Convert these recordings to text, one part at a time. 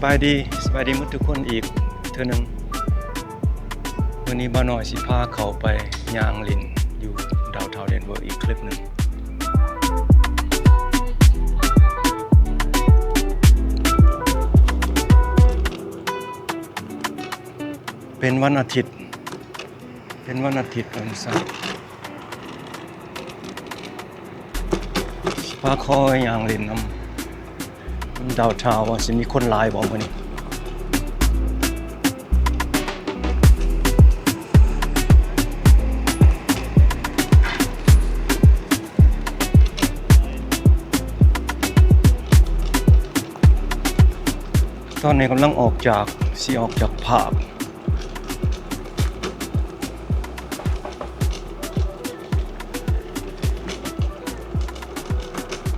ສະບາຍດີ, ສະບາຍດີໝົດທຸກຄົນອີກເທື່ອໜຶ່ງ. ມື້ນີ້ບ່າວນ້ອຍຊິພາເຂົ້າໄປຍ່າງຫຼິ້ນຢູ່ດາວທາວເດນເວີອີກຄລິບໜຶ່ງ. ເປັນວັນອາທິດ, ເປັນວັນອາທິດວ່າຊັ້ນ. ຊິພາຂ້ອຍຍ່າງຫຼິ້ນນຳດາວທາວ ວ່າຊິມີຄົນຫຼາຍບໍ່ມື້ນີ້. ຕອນນີ້ກຳລັງອອກຈາກ, ຊິອອກຈາກພາບ.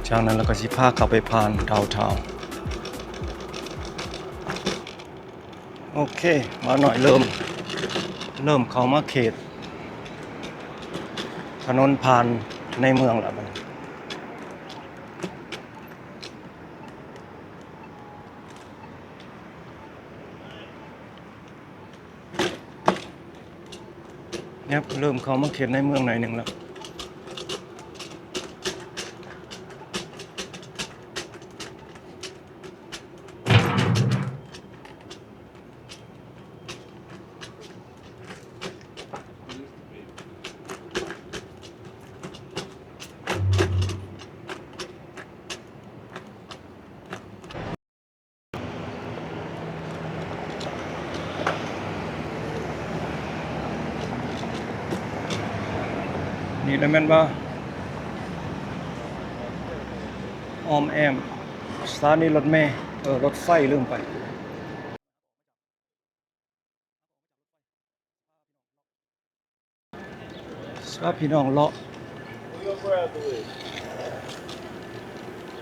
ຈາກນັ້ນລະກະຊິພາເຂົ້າໄປຜ່ານດາວທາວ. ໂອເຄ, ບ່າວນ້ອຍເລີ່ມ, ເລີ່ມເຂົ້າມາເຂດຖະໜົນຜ່ານໃນເມືອງລະບັດນີ້. ແນບ ເລີ່ມເຂົ້າມາເຂດໃນເມືອງໜ້ອຍໜຶ່ງແລ້ວ. ນີ້ລະແມ່ນບໍ່? ອ້ອມແອ້ມ ສະຖານີລົດເມ, ເອີ ລົດໄຟ, ລືມໄປ. ຊິພາພີ່ນ້ອງເລາະ,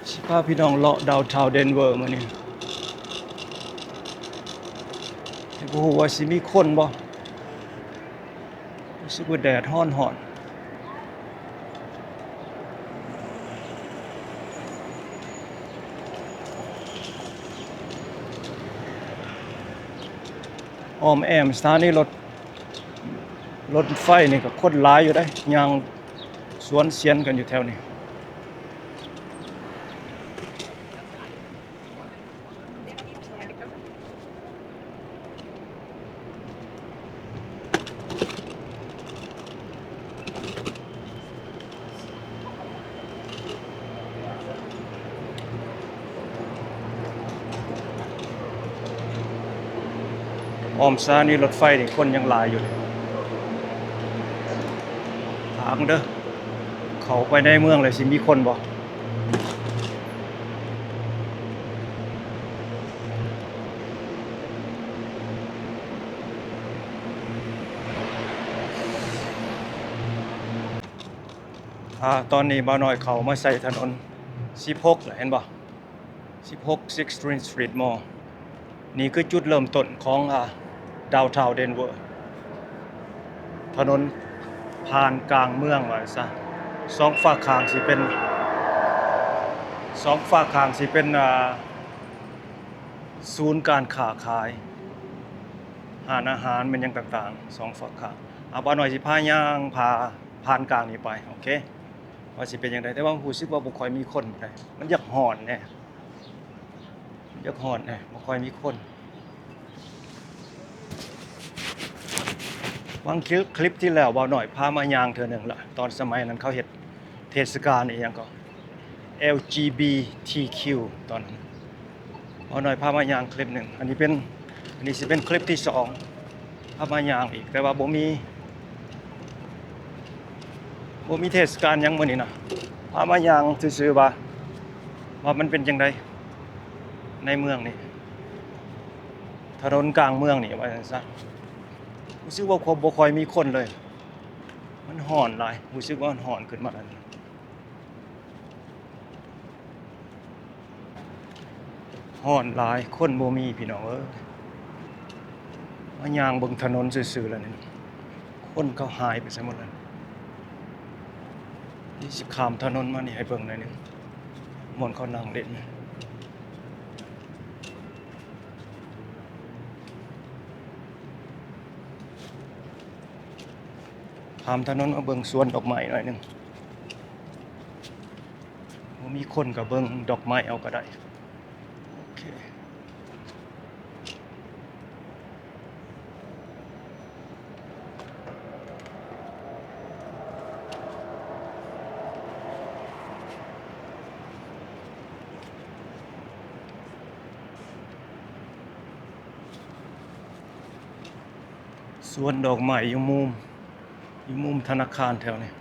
ຊິພາພີ່ນ້ອງເລາະດາວທາວເດນເວີມື້ນີ້. ແຕ່ບໍ່ຮູ້ວ່າຊິມີຄົນບໍ່, ຮູ້ສຶກວ່າແດດຮ້ອນໆ. ອ້ອມແອ້ມສະຖານີລົດ ລົດໄຟນີ້ກໍຄົນຫຼາຍຢູ່ເດ້, ຍ່າງສວນສຽນກັນຢູ່ແຖວນີ້. ອ້ອມສະຖານີລົດໄຟນີ້ຄົນຍັງຫຼາຍຢູ່. ຖາມເດີ້ ເຂົ້າໄປໃນເມືອງແລ້ວຊິມີຄົນບໍ່? ອາ ຕອນນີ້ບ່າວນ້ອຍເຂົ້າມາໃສ່ຖະໜົນສິບຫົກແລ້ວ ເຫັນບໍ່? ສິບຫົກ Sixteenth Street Mall. ນີ້ຄືຈຸດເລີ່ມຕົ້ນຂອງ ອາ Downtown Denver. ຖະໜົນຜ່ານກາງເມືອງວ່າຊະ. ສອງຟາກຂ້າງຊິເປັນ ສອງຟາກຂ້າງຊິເປັນ ອາ ສູນການຄ້າຂາຍ, ຮ້ານອາຫານ ແມ່ນຫຍັງຕ່າງໆ ສອງຟາກຂ້າງ. ອາ ບ່າວນ້ອຍຊິພາຍ່າງ ພາ ຜ່ານກາງນີ້ໄປ. ໂອເຄ ວ່າຊິເປັນຈັ່ງໃດ, ແຕ່ວ່າຮູ້ສຶກວ່າບໍ່ຄ່ອຍມີຄົນປານໃດ. ມັນຢາກຮ້ອນແດ່, ຢາກຮ້ອນແດ່, ບໍ່ຄ່ອຍມີຄົນ. ຫວ່າງຄລິບ ຄລິບທີ່ແລ້ວ ບ່າວນ້ອຍພາມາຍ່າງເທື່ອໜຶ່ງລະ, ຕອນສະໄໝນັ້ນເຂົາເຮັດເທດສະການອີ່ຫຍັງກໍ ແອລຈີບີທີຄິວ ຕອນນັ້ນ. ບ່າວນ້ອຍພາມາຍ່າງຄລິບໜຶ່ງ. ອັນນີ້ເປັນ ອັນນີ້ຊິເປັນຄລິບທີສອງ ພາມາຍ່າງອີກ, ແຕ່ວ່າບໍ່ມີ ບໍ່ມີເທດສະການຫຍັງມື້ນີ້ນະ. ພາມາຍ່າງຊື່ໆ ວ່າ ວ່າມັນເປັນຈັ່ງໃດໃນເມືອງນີ້, ຖະໜົນກາງເມືອງນີ້ ວ່າຊັ້ນຊະ. ຮູ້ສຶກວ່າບໍ່ຄ່ອຍມີຄົນເລີຍ, ມັນຮ້ອນຫຼາຍ, ຮູ້ສຶກວ່າມັນຮ້ອນຂຶ້ນມາ. ຮ້ອນຫຼາຍ, ຄົນບໍ່ມີ ພີ່ນ້ອງເອີຍ. ມາຍ່າງເບິ່ງຖະໜົນຊື່ໆ ແລ້ວນີ້ ຄົນເຂົາຫາຍໄປໃສໝົດແລ້ວ. ນີ້ຊິຂ້າມຖະໜົນມານີ້ໃຫ້ເບິ່ງໜ້ອຍໜຶ່ງ, ບ່ອນເຂົານັ່ງຫຼິ້ນ. ຂ້າມຖະໜົນມາເບິ່ງສວນດອກໄມ້ໜ້ອຍໜຶ່ງ. ບໍ່ມີຄົນກໍເບິ່ງດອກໄມ້ເອົາກໍໄດ້. ໂອເຄ. ສວນດອກໄມ້ຢູ່ມຸມ ຢູ່ມຸມທະນາຄານແຖວນີ້. ປ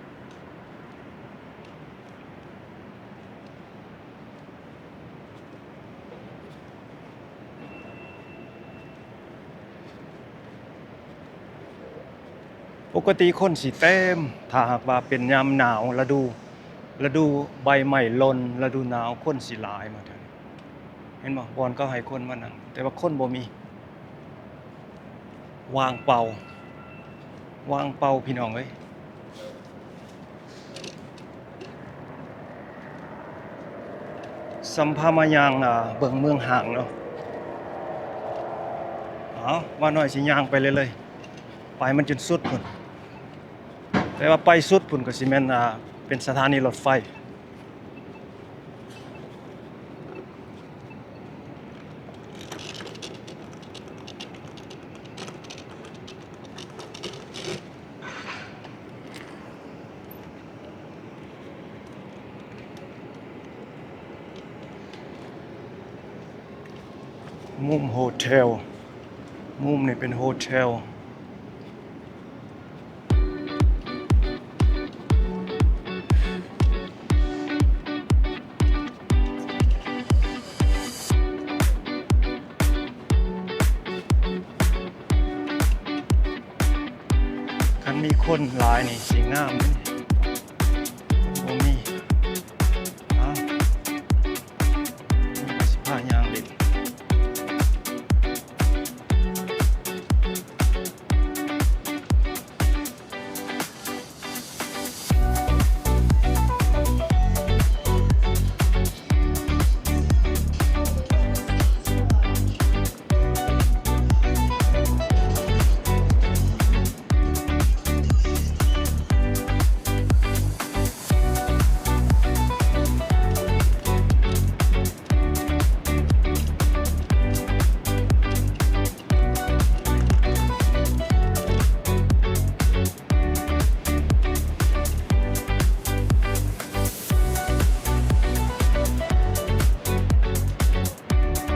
ົກກະຕິຄົນຊິເຕັມ ຖ້າຫາກວ່າເປັນຍາມໜາວ ລະດູ ລະດູໃບໄມ້ຫຼົ່ນ ລະດູໜາວ ຄົນຊິຫຼາຍມາເທື່ອ. ເຫັນບໍ່? ບ່ອນເຂົາໃຫ້ຄົນມານັ່ງ ແຕ່ວ່າຄົນບໍ່ມີ. ວ່າງເປົ່າ ວ່າງເປົ່າພີ່ນ້ອງເອີຍ. ສຳພາມາຍ່າງ ອ່າ ເບິ່ງເມືອງຮ້າງເນາະ. ເອົາ ວ່ານ້ອຍຊິຍ່າງໄປເລື້ອຍໆ ໄປມັນຈົນສຸດພຸ້ນ. ແຕ່ວ່າໄປສຸດພຸ້ນກໍຊິແມ່ນ ອ່າ ເປັນສະຖານີລົດໄຟ. ມຸມໂຮເທວ ມຸມນີ້ເປັນໂຮເທວ. ຄັນມີຄົນຫຼາຍນີ້ຊິງາມເດ້. ບໍ່ມີ ເອົາ ມີແຕ່ຊິພາຍ່າງຫຼິ້ນ.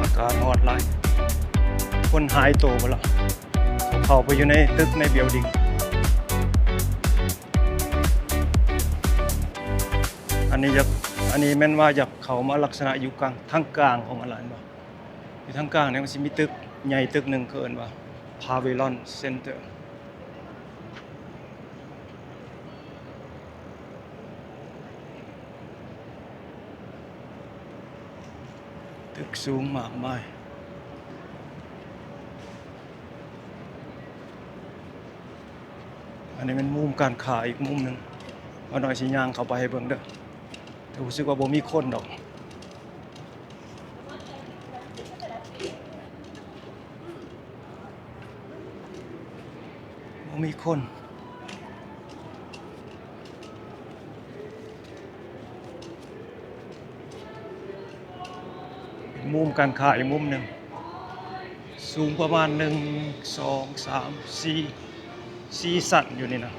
ອາກາດຮ້ອນຫຼາຍ ຄົນຫາຍໂຕເບິດລະ ເຂົາໄປຢູ່ໃນຕຶກໃນ building. ອັນນີ້ຢາກ ອັນນີ້ແມ່ນວ່າຢາກເຂົ້າມາລັກສະນະຢູ່ກາງ ທາງກາງຂອງມັນລະ ເຫັນບໍ່? ຢູ່ທາງກາງນີ້ມັນຊິມີຕຶກໃຫຍ່ຕຶກໜຶ່ງ ເຂົາເອີ້ນວ່າ Pavilion Center. ຕຶກສູງມາກມາຍ. ອັນນີ້ແມ່ນມຸມການຄ້າອີກມຸມໜຶ່ງ. ວ່ານ້ອຍຊິຍ່າງເຂົ້າໄປໃຫ້ເບິ່ງເດີ້. ແຕ່ຮູ້ສຶກວ່າບໍ່ມີຄົນດອກ. ບໍ່ມີຄົນ. ເປັນມຸມການຄ້າອີກມຸມໜຶ່ງ ສູງປະມານໜຶ່ງ ສອງ ສາມ ສີ່ ສີ່ຊັ້ນຢູ່ນີ້ນະ.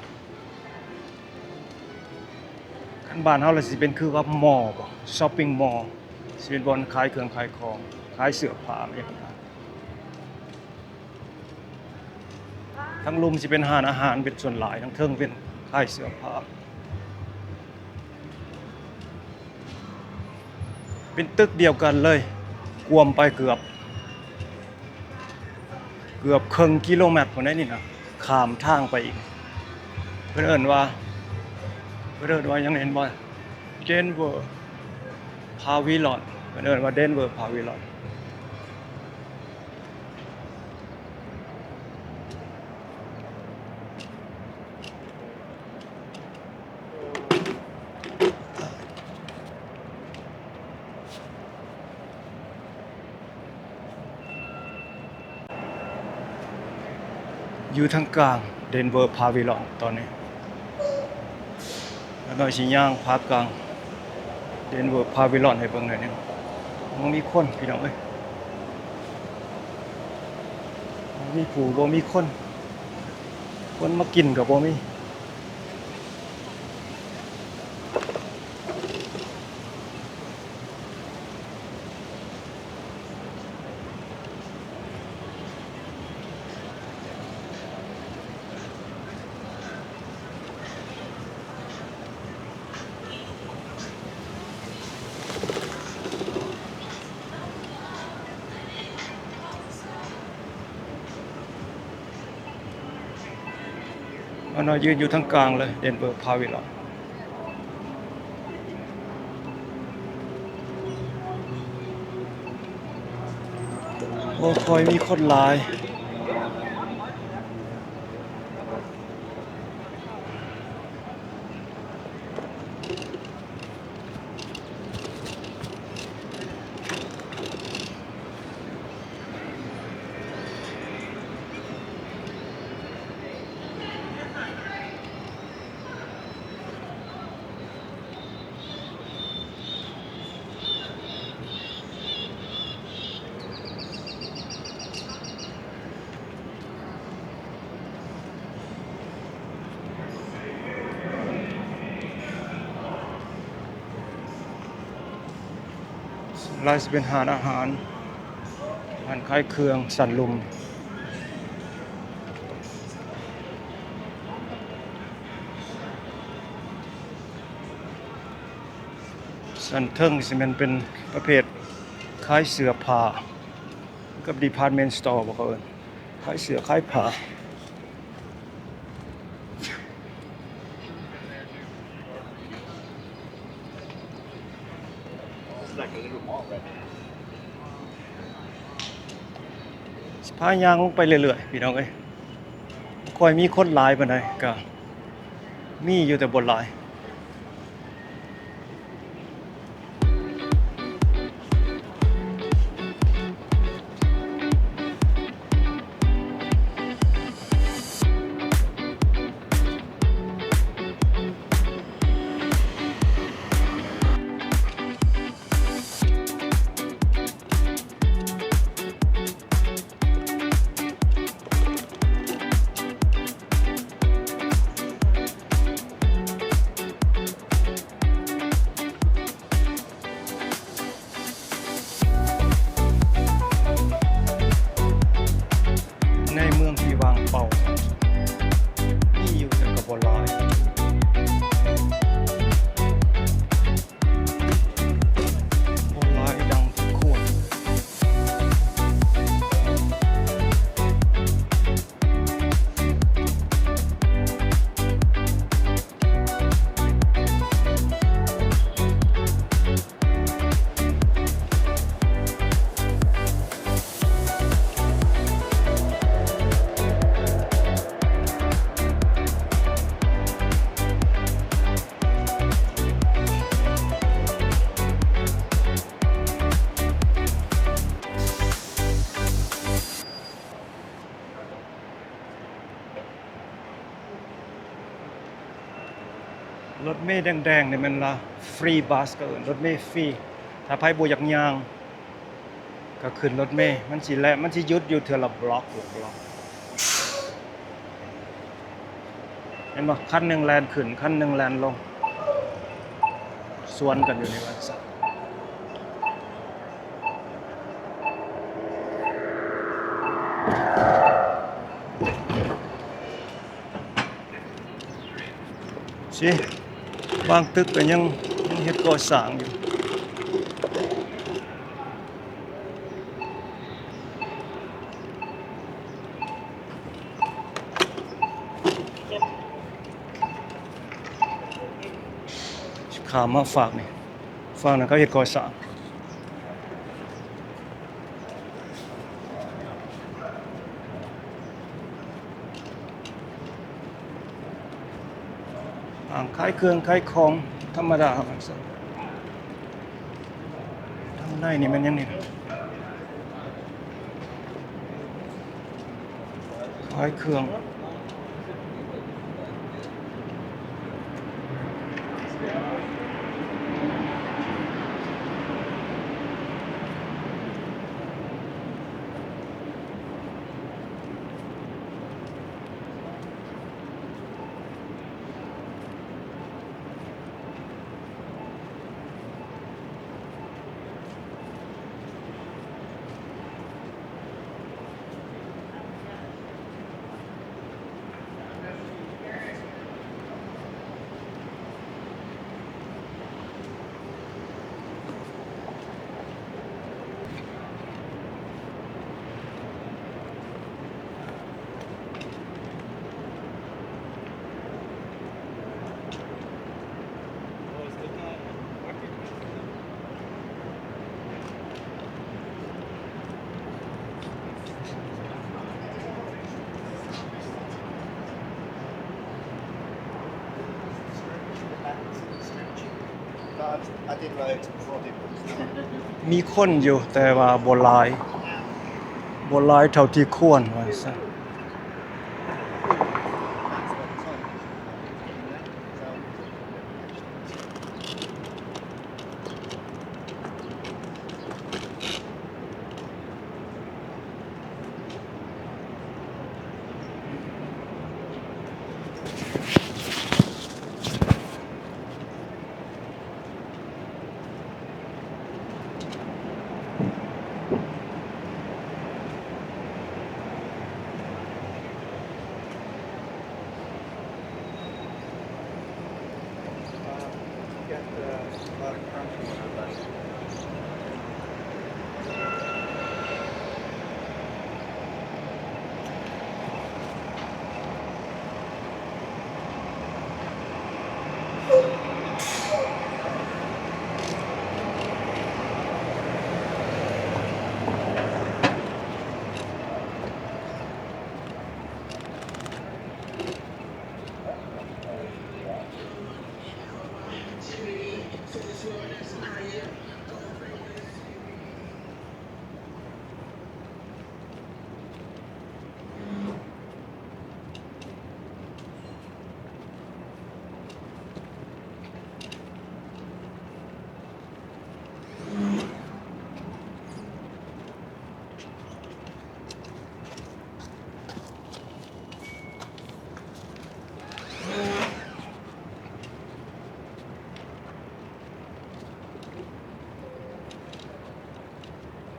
ຄັນບ້ານເຮົາລະຊິເປັນຄືກັບມໍບໍ ຊັອບປິງມໍ ຊິເປັນບ່ອນຂາຍເຄື່ອງຂາຍຂອງ ຂາຍເສື້ອຜ້າອີ່ຫຍັງ. ທາງລຸ່ມຊິເປັນຮ້ານອາຫານເປັນສ່ວນຫຼາຍ ທາງເທິງເປັນຂາຍເສື້ອຜ້າ. ເປັນຕຶກດຽວກັນເລີຍ ກວມໄປເກືອບ ເກືອບເຄິ່ງກິໂລແມັດພຸ້ນໃດນີ້ນະ ຂ້າມທາງໄປອີກ. ເພິ່ນເອີ້ນວ່າ ເພິ່ນເອີ້ນວ່າຫຍັງ ເຫັນບໍ່? Denver Pavilion ເພິ່ນເອີ້ນວ່າ Denver Pavilion. ຢູ່ທາງກາງ Denver Pavilion ຕອນນີ້. ນ້ອຍຊິຍ່າງພາບກາງ Denver Pavilion ໃຫ້ເບິ່ງໜ້ອຍໜຶ່ງ. ບໍ່ມີຄົນ ພີ່ນ້ອງເອີຍ, ບໍ່ມີຜູ້ ບໍ່ມີຄົນ, ຄົນມາກິນກໍບໍ່ມີ. ອັນນັ້ນຢືນຢູ່ທາງກາງເລີຍ Denver Pavilion. ບໍ່ຄ່ອຍມີຄົນຫຼາຍ. ສ່ວນຫຼາຍຊິເປັນຮ້ານອາຫານ, ຮ້ານຂາຍເຄື່ອງ, ຊັ້ນລຸ່ມ. ຊັ້ນເທິງຊິແມ່ນເປັນປະເພດຂາຍເສື້ອຜ້າ ກັບ department store ບໍ່ ເຂົາເອີ້ນ ຂາຍເສື້ອຂາຍຜ້າ. ຊິພາຍ່າງລົງໄປເລື້ອຍໆ ພີ່ນ້ອງເອີຍ. ບໍ່ຄ່ອຍມີຄົນຫຼາຍປານໃດ, ກະມີຢູ່ແຕ່ບໍ່ຫຼາຍ. ໃນເມືອງທີ່ວ່າງເປົ່າ ມີຢູ່ແຕ່ກໍບໍ່ຫຼາຍ, ບໍ່ຫຼາຍດັ່ງທີ່ຄວນ. ລົດເມແດງໆ ນີ້ແມ່ນລະ free bus ກໍເອີ້ນລົດເມຟຣີ. ຖ້າໃຜບໍ່ຢາກຍ່າງ ກໍຂຶ້ນລົດເມ, ມັນຊິແລ່ນ ມັນຊິຢຸດຢູ່ເທື່ອລະບລັອກ ລະບລັອກ. ເຫັນບໍ່? ຄັນໜຶ່ງແລ່ນຂຶ້ນ ຄັນໜຶ່ງແລ່ນລົງ ສວນກັນຢູ່ໃນວັນເສົາ. ຊິ ບາງຕຶກກໍຍັງ ຍັງເຮັດກໍ່ສ້າງຢູ່. ຂ້າມມາຟາກນີ້ ຟາກນັ້ນເຂົາເຮັດກໍ່ສ້າງ. ຮ້ານຂາຍເຄື່ອງຂາຍຂອງທຳມະດາ. ທາງໃນນີ້ແມ່ນຫຍັງນີ້? ຂາຍເຄື່ອງ. ມີຄົນຢູ່ ແຕ່ວ່າບໍ່ຫຼາຍ ບໍ່ຫຼາຍເທົ່າທີ່ຄວນວ່າຊັ້ນ.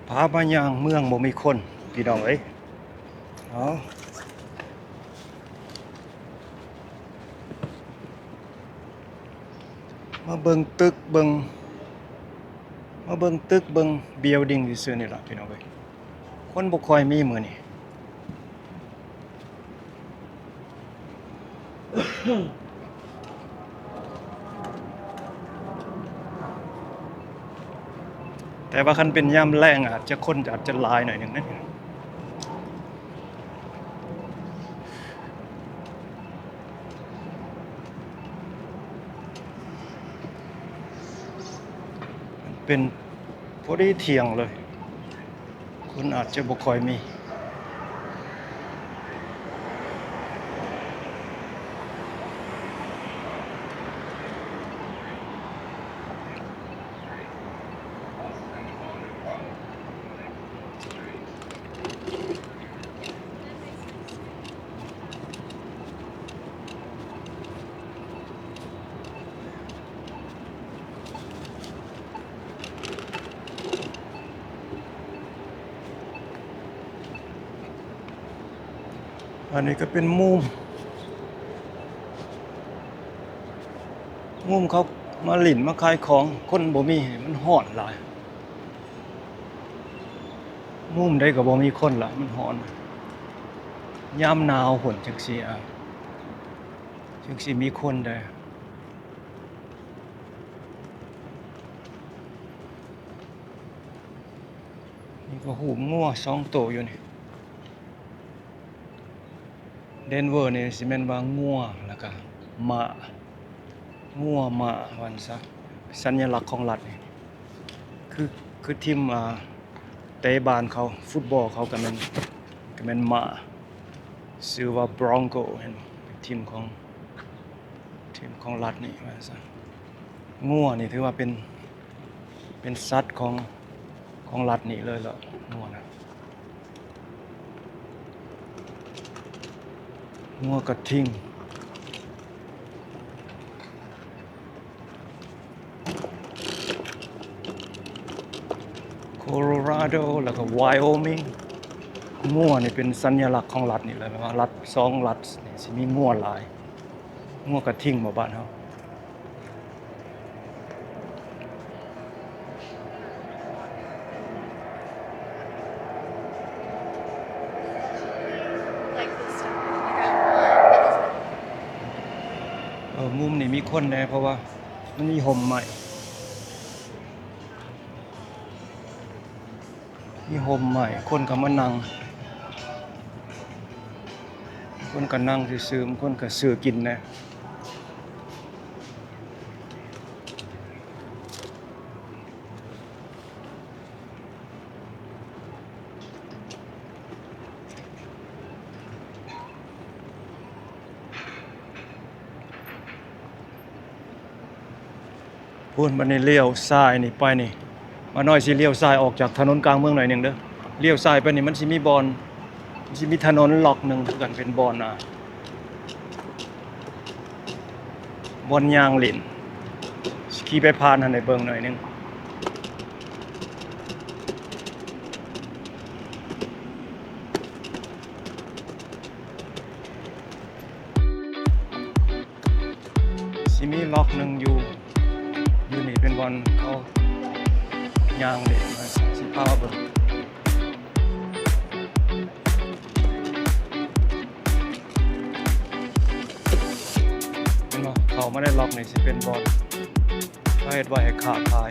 ພາມາຍ່າງເມືອງບໍ່ມີຄົນ ພີ່ນ້ອງເອີຍ. ເອົາ ມາເບິ່ງຕຶກ ເບິ່ງ ມາເບິ່ງຕຶກ ເບິ່ງ building ຊື່ໆ ນີ້ລະ ພີ່ນ້ອງເອີຍ. ຄົນບໍ່ຄ່ອຍມີມື້ນີ້. ແຕ່ວ່າຄັນເປັນຍາມແລງ ອາດຈະ ຄົນອາດຈະຫຼາຍໜ້ອຍໜຶ່ງເດ້. ເປັນພໍດີທ່ຽງເລີຍ. ຄົນອາດຈະບໍ່ຄ່ອຍມີ. ອັນນີ້ກໍເປັນມຸມ ມຸມເຂົາມາຫຼິ້ນມາຂາຍຂອງ ຄົນບໍ່ມີ ມັນຮ້ອນຫຼາຍ. ມຸມໃດກໍບໍ່ມີຄົນລະ ມັນຮ້ອນ. ຍາມໜາວພຸ້ນຈັ່ງຊິ ອ່າ ຈັ່ງຊິມີຄົນໄດ້. ນີ້ກໍຮູບງົວສອງໂຕຢູ່ນີ້. ເດນເວີນີ້ຊິແມ່ນວ່າງົວ ແລ້ວກະມ້າ ງົວ ມ້າ ວ່າຊັ້ນຊະ. ສັນຍາລັກຂອງລັດນີ້ ຄື ຄືທີມ ອ່າ ເຕະບານເຂົາ ຟຸດບອລເຂົາກໍແມ່ນ ກໍແມ່ນມ້າ ຊື່ວ່າບຣອງໂກ ເຫັນບໍ່? ເປັນທີມຂອງ ທີມຂອງລັດນີ້ວ່າຊັ້ນ. ງົວນີ້ຖືວ່າເປັນ ເປັນສັດຂອງ ຂອງລັດນີ້ເລີຍລະ ງົວນະ. ງົວກະທິງ ໂຄໂລຣາໂດ ແລ້ວກໍໄວໂອມິງ. ງົວນີ້ເປັນສັນຍາລັກຂອງລັດນີ້ເລີຍ ແມ່ນວ່າລັດ ສອງລັດນີ້ຊິມີງົວຫຼາຍ. ງົວກະທິງບໍ່ບ້ານເຮົາ? Like this stuff. ເອີ ມຸມນີ້ມີຄົນແດ່ ເພາະວ່າມັນມີຮົ່ມໄມ້. ມີຮົ່ມໄມ້ ຄົນກໍມານັ່ງ ຄົນກໍນັ່ງຊື່ໆ ຄົນກໍຊື້ກິນແດ່. ພຸ້ນ ບັດນີ້ລ້ຽວຊ້າຍນີ້ໄປນີ້ ບ່າວນ້ອຍຊິລ້ຽວຊ້າຍອອກຈາກຖະໜົນກາງເມືອງໜ້ອຍໜຶ່ງເດີ້. ລ້ຽວຊ້າຍໄປນີ້ມັນຊິມີບ່ອນ ມັນຊິມີຖະໜົນລັອກໜຶ່ງຄືກັນ ເປັນບ່ອນ ອ່າ ບ່ອນຍ່າງຫຼິ້ນ ຂີ່ໄປຜ່ານຫັ້ນໃຫ້ເບິ່ງໜ້ອຍໜຶ່ງ. ຊິມີລັອກໜຶ່ງຢູ່ ຢູ່ນີ້ເປັນບ່ອນເຂົາຍ່າງຫຼິ້ນ ຊິພາມາເບິ່ງ. ເຫັນບໍ່? ເຂົ້າມາໃນລັອກນີ້ຊິເປັນບ່ອນເຂົາເຮັດໄວ້ໃຫ້ຄ້າຂາຍ.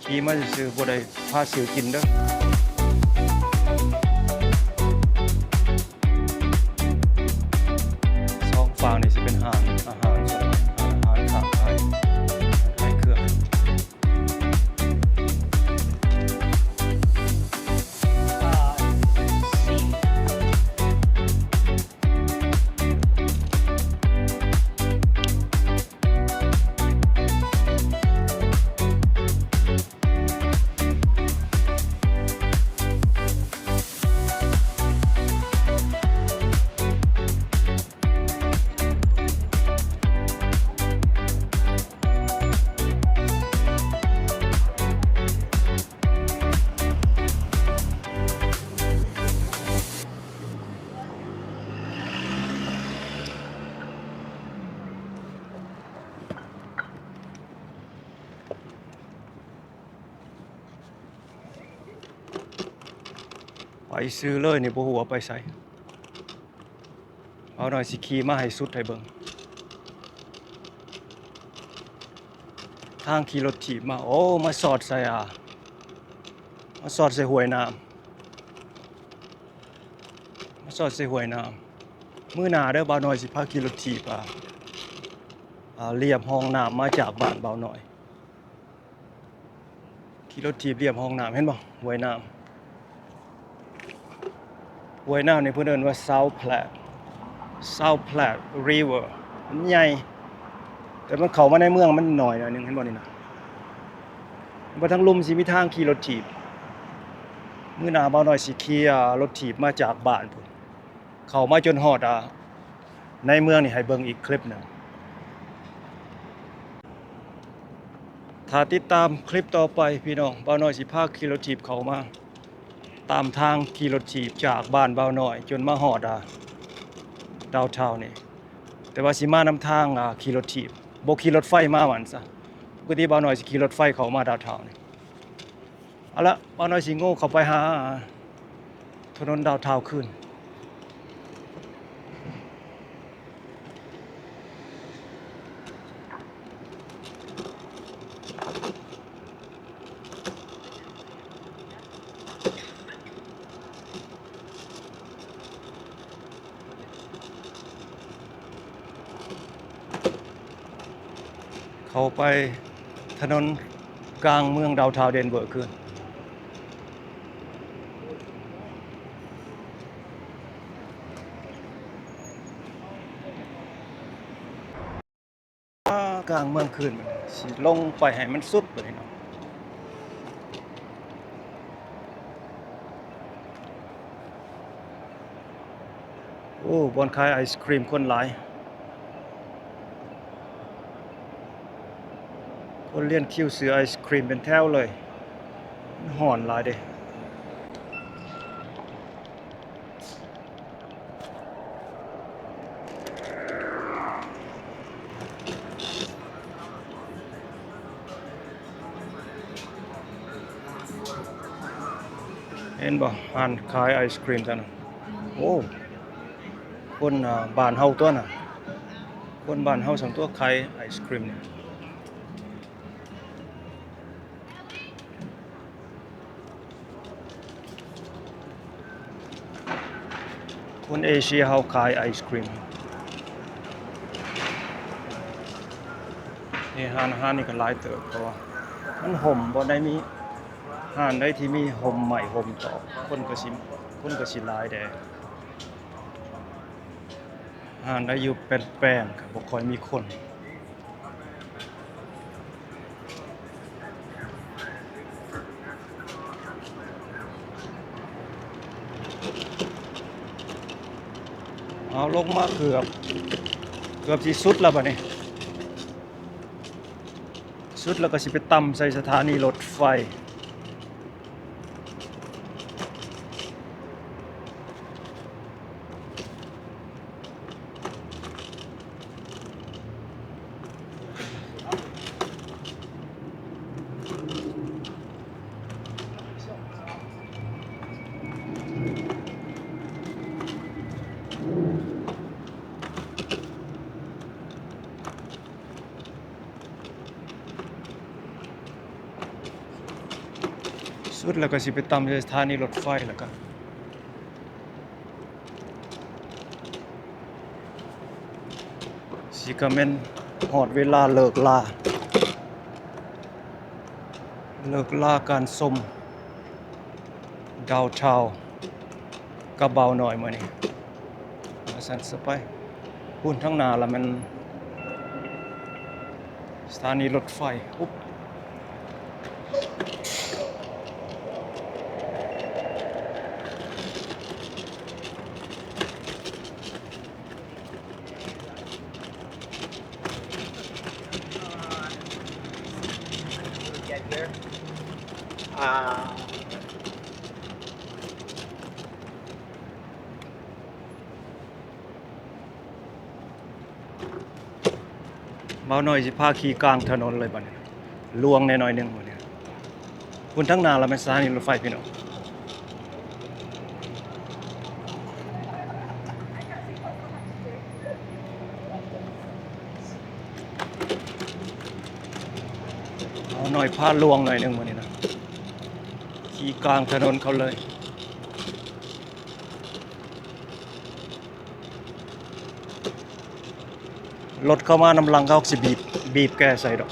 ຂີ່ມາຊື່ໆ ບໍ່ໄດ້ພາຊື້ກິນເດີ້. ສອງຟາກນີ້ຊິເປັນຮ້ານອາຫານ ຮ້ານອາຫານຄ້າຂາຍ ຂາຍເຄື່ອງ. ໄປຊື່ເລີຍນີ້ ບໍ່ຮູ້ວ່າໄປໃສ. ເອົາໜ້ອຍ ຊິຂີ່ມາໃຫ້ສຸດໃຫ້ເບິ່ງ. ທາງຂີ່ລົດຖີບມາ ໂອ້ ມາສອດໃສ່ ອ່າ ມາສອດໃສ່ຫ້ວຍນ້ຳ ມາສອດໃສ່ຫ້ວຍນ້ຳ. ມື້ໜ້າເດີ້ ບ່າວນ້ອຍຊິພາຂີ່ລົດຖີບ ອ່າ ອ່າ ລຽບຮ່ອງນ້ຳມາຈາກບ້ານບ່າວນ້ອຍ. ຂີ່ລົດຖີບລຽບຮ່ອງນ້ຳ ເຫັນບໍ່? ຫ້ວຍນ້ຳ ຫ້ວຍນ້ຳນີ້ເພິ່ນເອີ້ນວ່າ South Platte South Platte River ມັນໃຫຍ່ ແຕ່ມັນເຂົ້າມາໃນເມືອງມັນໜ້ອຍໜ້ອຍໜຶ່ງ ເຫັນບໍ່ນີ້ນະ? ເຫັນບໍ່? ທາງລຸ່ມຊິມີທາງຂີ່ລົດຖີບ. ມື້ໜ້າບ່າວນ້ອຍຊິຂີ່ລົດຖີບມາຈາກບ້ານພຸ້ນ ເຂົ້າມາຈົນຮອດ ອ່າ ໃນເມືອງນີ້ໃຫ້ເບິ່ງອີກຄລິບໜຶ່ງ. ຖ້າຕິດຕາມຄລິບຕໍ່ໄປພີ່ນ້ອງ ບ່າວນ້ອຍຊິພາຂີ່ລົດຖີບເຂົ້າມາ ຕາມທາງຂີ່ລົດຖີບຈາກບ້ານບ່າວນ້ອຍຈົນມາຮອດ ອ່າ downtown ນີ້ ແຕ່ວ່າຊິມານຳທາງ ອ່າ ຂີ່ລົດຖີບ ບໍ່ຂີ່ລົດໄຟມາວ່າຊັ້ນຊະ. ປົກກະຕິບ່າວນ້ອຍຊິຂີ່ລົດໄຟເຂົ້າມາ downtown ນີ້. ເອົາລະ ບ່າວນ້ອຍຊິໂງ່ເຂົ້າໄປຫາຖະໜົນ downtown ຄືນ. ເຂົ້າໄປຖະໜົນກາງເມືອງ downtown Denver ຄືນ. ກາງເມືອງຄືນ ຊິລົງໄປໃຫ້ມັນສຸດບາດນີ້ເນາະ. ໂອ້ ບ່ອນຂາຍໄອສຄຣີມຄົນຫຼາຍ ຄົນລຽນຄິວຊື້ໄອສຄຣີມເປັນແຖວເລີຍ ມັນຮ້ອນຫຼາຍເດ້. ເຫັນບໍ່ ຮ້ານຂາຍໄອສຄຣີມຊັ້ນນະ? ໂອ້ ຄົນ ອ່າ ບ້ານເຮົາຕົວະນະ ຄົນບ້ານເຮົາຊັ້ນຕົວະຂາຍໄອສຄຣີມນີ້. ຄົນເອເຊຍເຮົາຂາຍໄອສຄຣີມ ເຮັດຮ້ານອາຫານນີ້ກໍຫຼາຍເຕີບ ເພາະວ່າມັນຮົ່ມ ບໍ່ໄດ້ມີຮ້ານໃດທີ່ມີຮົ່ມໄມ້ຮົ່ມຕອກ ຄົນກໍຊິ ຄົນກໍຊິຫຼາຍແດ່. ຮ້ານໃດຢູ່ແປງໆ ກໍບໍ່ຄ່ອຍມີຄົນ. ເອົາ ລົງມາເກືອບ ເກືອບຊິສຸດແລ້ວບັດນີ້. ສຸດແລ້ວກໍຊິໄປຕ່ຳໃສ່ສະຖານີລົດໄຟ. ສຸດແລ້ວກໍຊິໄປຕ່ຳໃສ່ສະຖານີລົດໄຟ ແລ້ວກໍຊິກະແມ່ນຮອດເວລາເລີກລາ ເລີກລາການຊົມ ດາວທາວ ກັບບ່າວນ້ອຍມື້ນີ້ ວ່າຊັ້ນຊະໄປ. ພຸ້ນທາງໜ້າລະແມ່ນສະຖານີລົດໄຟ. ອຸບ ບ່າວນ້ອຍຊິພາຂີ່ກາງຖະໜົນເລີຍບັດນີ້ ລວງແດ່ໜ້ອຍໜຶ່ງມື້ນີ້. ພຸ້ນທາງໜ້າລະແມ່ນສະຖານີລົດໄຟພີ່ນ້ອງ. ບ່າວນ້ອຍພາລວງໜ້ອຍໜຶ່ງມື້ນີ້ນະ ຂີ່ກາງຖະໜົນເຂົາເລີຍ. ລົດເຂົ້າມານຳຫຼັງ ເຂົາຊິບີບ ບີບແກໃສ່ດອກ.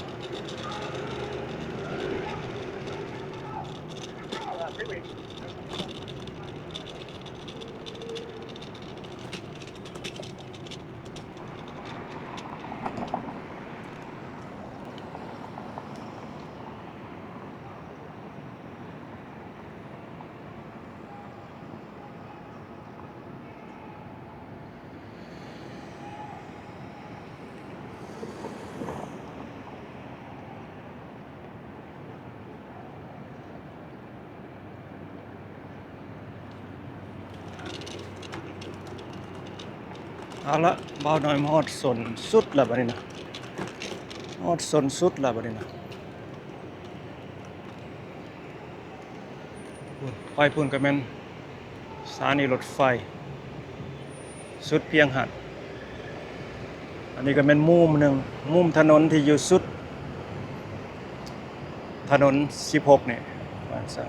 ເອົາລະ ບ່າວນ້ອຍມາຮອດສົ້ນສຸດແລ້ວບັດນີ້ນະ ຮອດສົ້ນສຸດແລ້ວບັດນີ້ນະ. ໄປພຸ້ນກໍແມ່ນສະຖານີລົດໄຟສຸດພຽງຫັນ. ອັນນີ້ກໍແມ່ນມຸມໜຶ່ງ ມຸມຖະໜົນທີ່ຢູ່ສຸດຖະໜົນສິບຫົກນີ້ ວ່າຊັ້ນ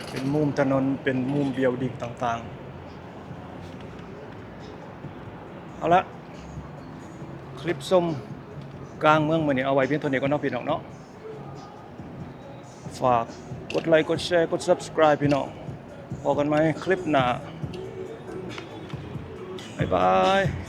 ເປັນມຸມຖະໜົນ ເປັນມຸມບິວດິງຕ່າງໆ. ເອົາລະ ຄລິບຊົມກາງເມືອງມື້ນີ້ເອົາໄວ້ພຽງເທົ່ານີ້ກ່ອນເນາະ ພີ່ນ້ອງເນາະ. ຝາກກົດໄລ ກົດແຊ ກົດ Subscribe ພີ່ນ້ອງ. ພໍ້ກັນໃໝ່ຄລິບໜ້າ. ບາຍບາຍ.